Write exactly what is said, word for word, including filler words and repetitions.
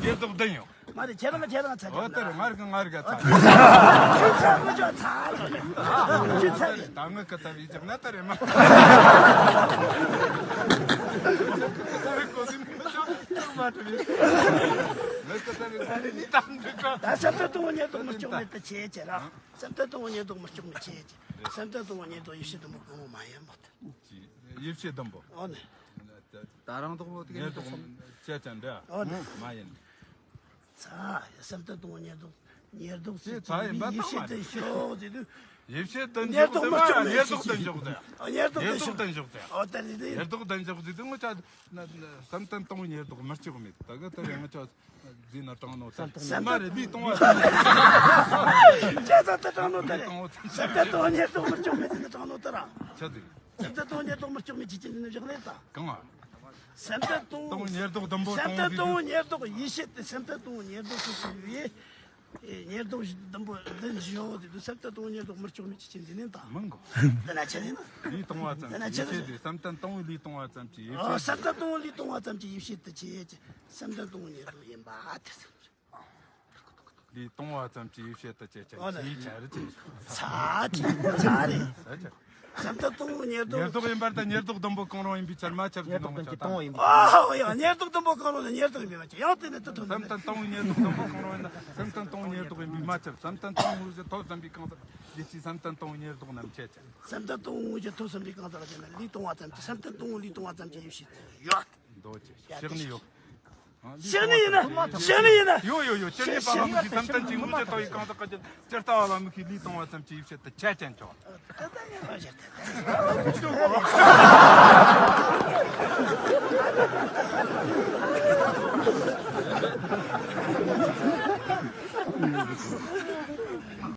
ཉེར་བདག་བདུན་ཡོད། མ་རེད། ཁྱེད་རང་ཁྱེད་རང་ཚ། འོ་ད་རེད། ང་རིག་ང་རིག་ཚ། ཁྱེད་ཚ་མི་ཆོག་ཚ། ཁྱེད་ཚ་རེད། ད་ངི་ཀི་ཚ་བི་ཅག་ན་ད་རེད་མ། ད་བསམ་བློ་གཏོང་བ་ཉེར་བདག་མི་ལྕོགས་མེད་དུ་བྱེད་ཅེས་ར། བསམ་བློ་གཏོང་བ་ཉེར་བདག་མི་ལྕོགས་མེད་བྱེད་ཅེས། བསམ་བློ་གཏོང་བ་ཉེར་བདག་ཡེ་ཤེས་བདུན་པོ་གང་རུང་མ་ཡིན་མོད། ཡེ་ཤེས་བདུན་པོ། འོ་ནི། ད་རང་ལྡོག་པོ་དེ་ཉེར་བདག་བྱས་ཀྱང་འདྲ། འོ་ནི། མ་ཡིན། ཚ། བསམ་བློ་གཏོང་བ་ཉེར་བདག་ཉེར་བདག་དེ་ཚ་ཡིན་པ་ཡེ་ཤེས་དང་མ་དེ་ཤོག་ཟེར་དུས། ཡེ་ཤེས་དང་ཉེར་བདག་མི་ལྕོགས་མེད། ཉེར་བདག་དང་འཇོག་དེ། ཨ། ཉེར་བདག་ཉེར་དང་བདག་དང་འཇོག་དེ། འོ་ད་རེད་དེ། ཉེར་བདག་དང་འཇོག་དེ་དུས་ང་ཅག་བསམ་བློ་གཏོང་བ་ཉེར་བདག་མི་ལྕོགས་མེད། ད་ག་ད་རེད། ང་ཅག་འཛིན་ན་དྲང་ནོ་ད། བསམ་བློ་མ་རེད། ལུས་གཏོང་བ་ཙམ། ཅི་ད་ད་དྲང་ནོ་ད་རེད། ལུས་གཏོང་བ་ཙམ། བསམ་བློ་གཏོང་བ་ཉེར་བདག་མི་ལྕོགས་མེད་དེ་ད་དྲང་ནོ་ད་ར། ཆ་དུས། བསམ་བློ་གཏོང་བ་ཉེར་བདག་མི་ལྕོགས་མེད་ཅི་ཅི་ནི་བཞག་ལས་ད། གང་བ། བསམ་བློ་གཏོང་བ་ཉེར་བདག་བདུན་པོ། བསམ་བློ་གཏོང་བ་ཉེར་བདག་ཡེ་ཤེས་དེ། བསམ་བློ་གཏོང་བ་ཉེར་བདག་སོ་སོ་ཡོད། ཨེ། ཉེར་བདག་བདུན་པོ་འདི་བཞི་ཡོད་དེ་དུས་བསམ་བློ་གཏོང་བ་ཉེར་བདག་མི་ལྕོགས་མེད་ཅི་ཅི་འདི་ནི་ད། མང་གོ། འདི་ན་ཆ་ནི་ན། ལུས་གཏོང་བ་ཙམ་གྱི་ཡེ་ཤེས་དེ། བསམ་བློ་གཏོང་བ་ལུས་གཏོང་བ་ཙམ་གྱི་ཡེ་ཤེས། ཨོ། བསམ་བློ་གཏོང་བ་ལུས་གཏོང་བ་ཙམ་གྱི་ཡེ་ཤེས་དེ་ཅི་ཅི། བསམ་བློ་གཏོང་བ་ཉེར་བདག་ཡིན་པ་དེ་ཙམ། ལུས་གཏོང་བ་ཙམ་གྱི་ཡེ་ཤེས་དེ་ཅི་ཅི། ཨོ་ལེ། ཅི་ཆ་རེད་ཅི། ཚ་ཅི་ཚ་རེད། ཚ་ཅི། བསམ་བློ་གཏོང་བ་ཉེར་བདག་ཉེར་བདག་ཡིན་པར་ཐལ། ཉེར་བདག་བདུན་པོ་གང་རུང་ཡིན་པའི་ཕྱིར་མ་ཁྱབ་ཟེར་ནོ་ང་ཅག་ད། ཨོ་ཡ། ཉེར་བདག་བདུན་པོ་གང་རུང་ལ་ཉེར་བདག་ཡིན་པའི་མ་ཁྱབ། ཡང་དེ་ནི་དུ་ཐུན། བསམ་བློ་གཏོང་བ་ཉེར་བདག་བདུན་པོ་གང་རུང་ཡིན་ན། བསམ་བློ་གཏོང་བ་ཉེར་བདག་ཡིན་པས་མ་ཁྱབ། བསམ་བློ་གཏོང་བ་དངོས་གཞི་ཐོབ་བསམ་པའི་གང་ཟག་ལས་ཀྱི་བསམ་བློ་གཏོང་བ་ཉེར་བདག་རྣམས་ཁྱབ་ཀྱང་། བསམ་བློ་གཏོང་བ་དངོས་གཞི་ཐོབ་བསམ་པའི་གང་ཟག་ལ་བྱས་ན། ལུས་གཏོང་བ་ཙམ་གྱི། བསམ་བློ་གཏོང་བ་ལུས་གཏོང་བ་ཙམ་གྱི་ཡེ་ཤེས་ཡོད། འདོད་ཀྱི་ཕྱིར་ནི་ཡོད། ཕྱིར་ནི་ཡིན་ན། ཕྱིར་ནི་ཡིན་ན། ཡོད་ཡོད་ཡོད། ཕྱིར་ནི་པ་ལ་མི་ཤེས། བསམ་བློ་གཏོང་བའི་དངོས་གཞི་ཐོབ་པའི་གང་ཟག་གལ་ཏེ། ཇི་ལྟ་བ་ལ་མི་ཤེས། ལུས་གཏོང་བ་ཙམ་གྱི་ཡེ་ཤེས་དེ་ཁྱབ་ཀྱང་ཆོག།